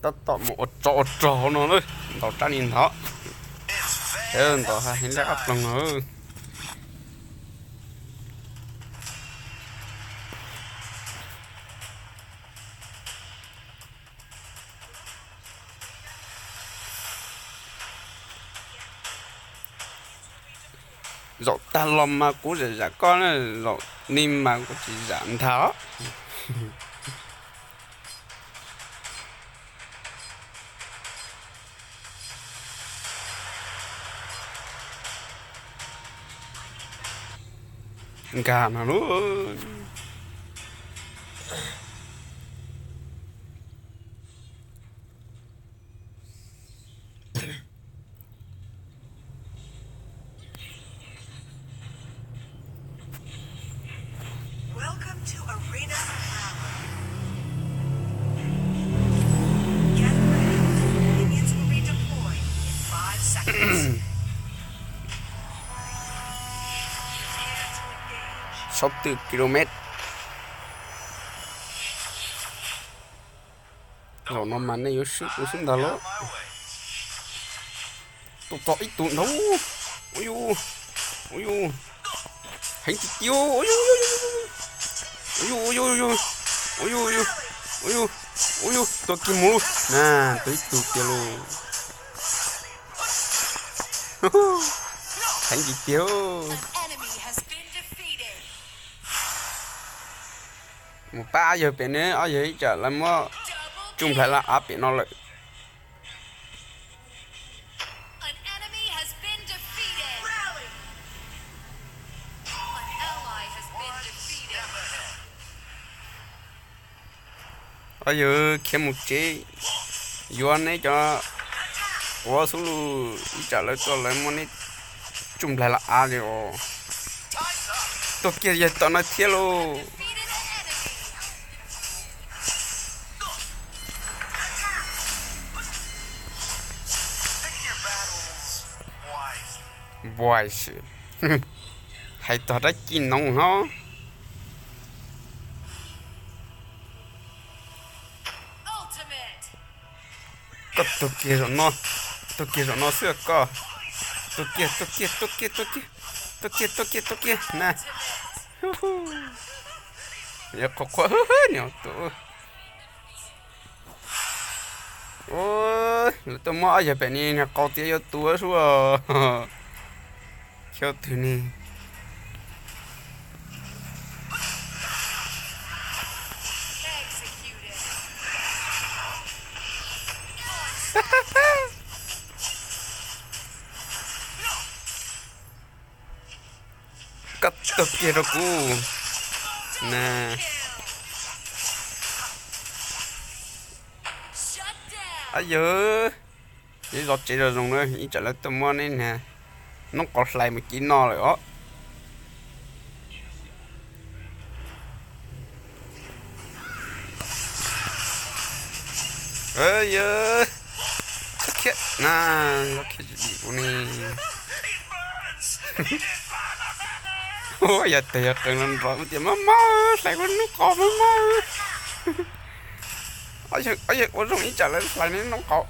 Tab tom mus ua tsov ua rog no lawm, ntaus rab li ntawd. Ntaus heev li qab ploog no. Zaum tag los mas kuv zam zam koj na, zaum no mas kuv tsis zam ntag. Nkag no lub. Sáu mươi tư ki lô mét. Zaum no mas nej yuav swb kuv xwb ntag lauj. Tus tom ib tug ntag. Ua yus, ua yus, heev tiag tiag. Ua yus, ua yus, ua yus, ua yus, tua kiag mus lawm na, tua ib tug kiag lauj. Heev tiag tiag. Mus pab ob yawg pem ne, ob yawg ib tsam lawv muab tsuj nplaig laj av pem no lawm. Ob yawg khiav mus tsev, yuav neb cov quav xub lus, ib tsam lawv tuaj lawv muab neb tsuj nplaig laj av li os. Tuag kiag yawg tom no thiab lauj. Npais, hais txog dab ci noog no. Koj tuag kiag zaum no, tuag kiag zaum no xwb koj. Tuag kiag, tuag kiag, tuag kiag, tuag kiag, tuag kiag, tuag kiag, tuag kiag na. Yog qhuav qhuav niam tus. Lawv tuaj muab ob yawg pem ni niag qau tias yuav tua sua. Khiav twg ni. Koj tuag kiag rau kuv na. Ab yawg, neb zov tsev zoo zoo na, ib tsam lawv tuaj muab neb niag noob qau hlais mus ci noj lawm os. Yawg, khiav na, khiav tsis dim kuv ne. Yog tes yog qees los nrov tias maj maj hlais kuv noob qau maj maj. Yawg ua zoo ib tsam lawv hlais neb noob qau.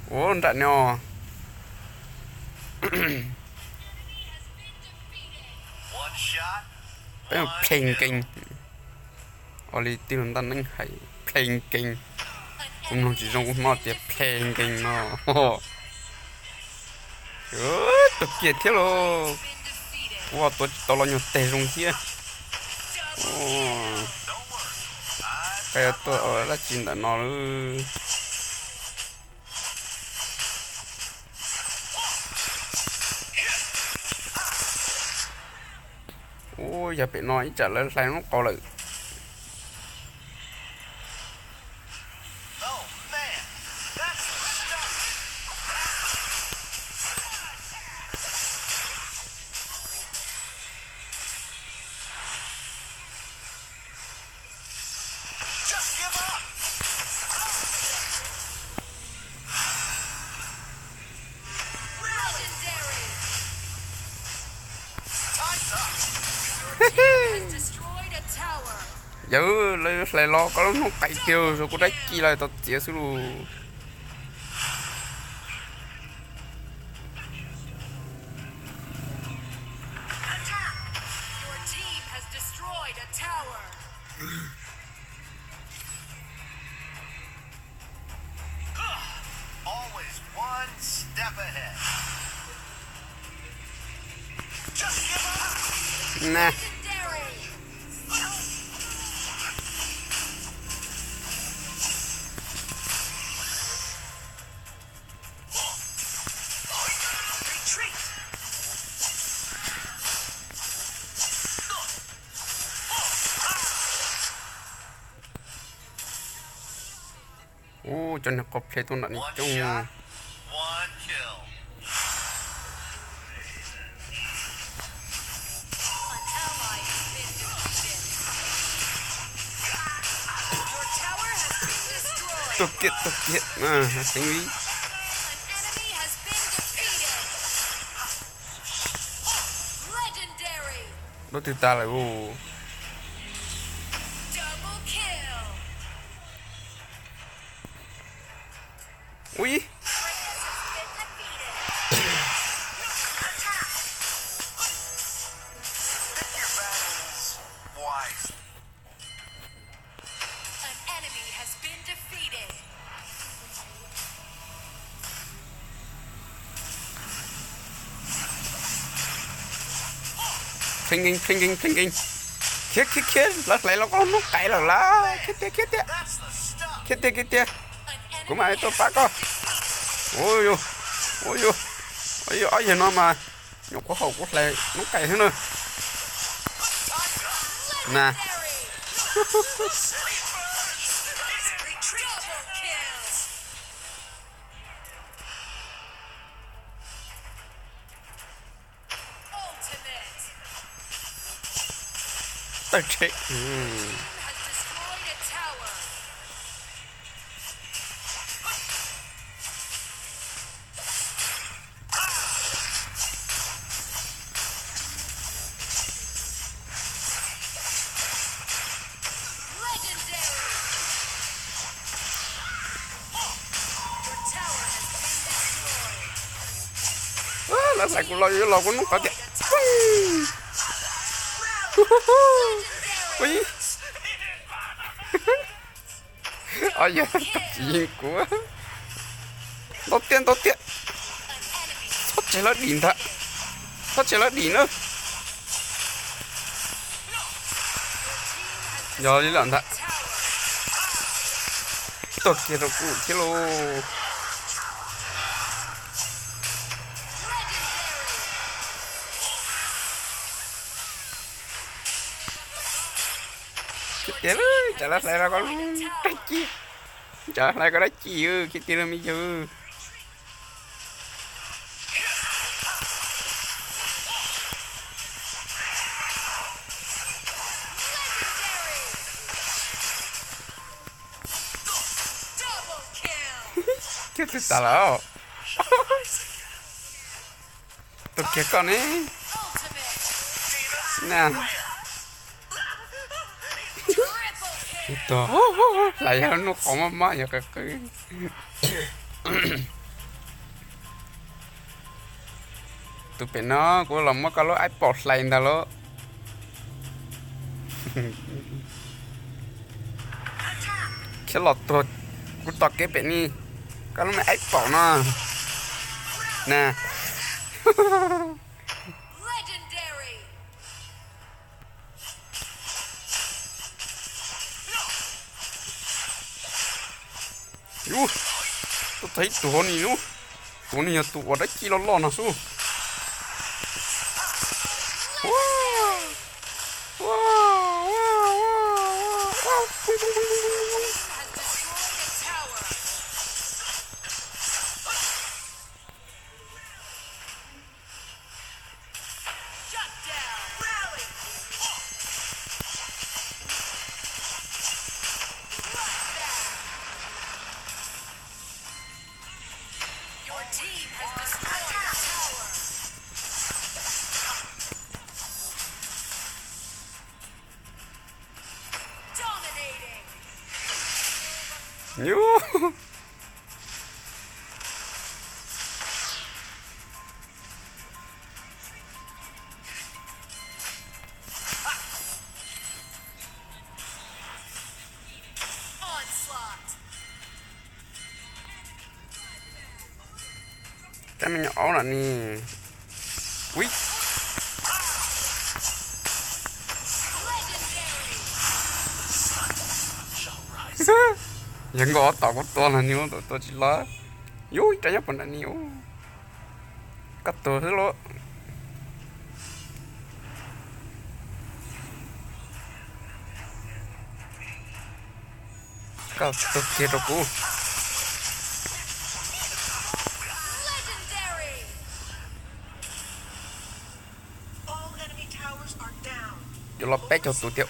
Ua nram no. Peb mus play game. Ua li tij laug Ntaj Neeb hais play game. Kuv mloog tsis zoo kuv hnov tias play game no. Tuag kiag thiab lauj. Ua tua tsis tau los nyuag teg zoo thiab. Koj yuav tuaj dab tsi ntawm no lawm. Ub, yog pem no ib tsam lawv hlais noob qau lawm. Yawg, lawv hlais los koj lub noob qais tiag, kuv dab tsi los tau txiav xwb lus. Na. Ub, cov niag qau plhe tuaj nram ni coob. Tuag kiag, tuag kiag, heev li. Lub twg tag lawm ub. Ui. Pheej nkees, pheej nkees, pheej nkees. Khiav, khiav, khiav, lawv hlais los koj noob qais lawm lawm. Khiav tiag, khiav tiag. Khiav tiag, khiav tiag. Kuv mam li tuaj pab koj. Ua yus, ua yus, ua yus, ob yawg no mas nyuam qhuav haum kuv hlais noob qais xwb na. Na. Tawg tshem. Lawv hlais kuv los yuav los kuv noob qais tiag. Ui. Ob yawg tsis yeej kuv. Ntau tiag, ntau tiag. Txhob tseg lawv dim ntag. Txhob tseg lawv dim na. Yog li lawm ntag. Tuag kiag rau kuv thiab lauj. Khiav tiag lauj, tsam lawv hlais los koj dab tsi. Tsam lawv hlais koj dab tsi, khiav tiag lauj me yawg. Khiav twg tas lawm. Tuag kiag koj ne. Na. Tuag, hlais yog hnub qhov maj maj yog qw qw. Tus pem no kuv los muab koj lub aib paum hlais ntag lauj. Khiav los tuag kuv tom kev pem ni, koj lub me aib paum no na. Yus, tuaj txog ib tug hauv ni lub, tus ni yog tus uas dab tsi loj loj no xwb. Yus, cab me nyuam aub na ni. Ui, yog nkaus ob tom kuv tua los ni, tua tsis los. Yus, ib rab nyob puag nram ni. Koj tuag xwb lauj. Koj tuag kiag rau kuv. Yuav los peb caug tus tiag.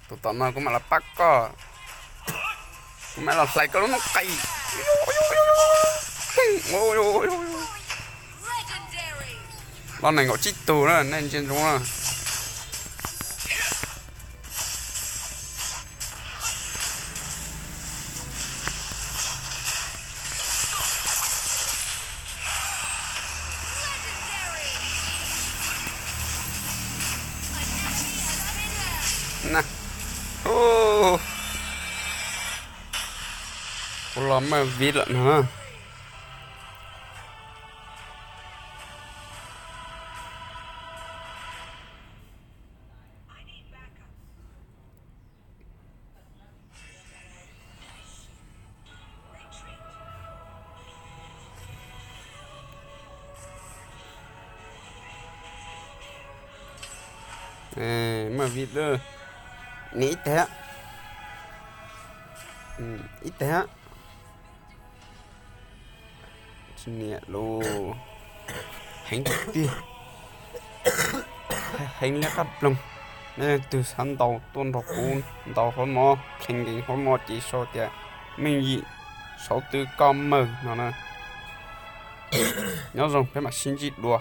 Tus tom no kuv mam los pab koj. Kuv mam los hlais koj lub noob qes. Los nees nkaum tsib tug na, nej ntsia ntsoov na. Na. Ua, kuv los maj vib lawm no. Maj vib lawm. Niam ib teg, ib teg. Tsis niam lauj. Heev tiag tiag. Heev liab qab ploog. Nej leej twg xav ntaus tuaj nrog kuv ntaus hauv no, kheev nkees hauv no ces sau tias Meej Yim Saub Twb Koj Mawg no na. Nyob zoo, peb mam sib ntsib dua.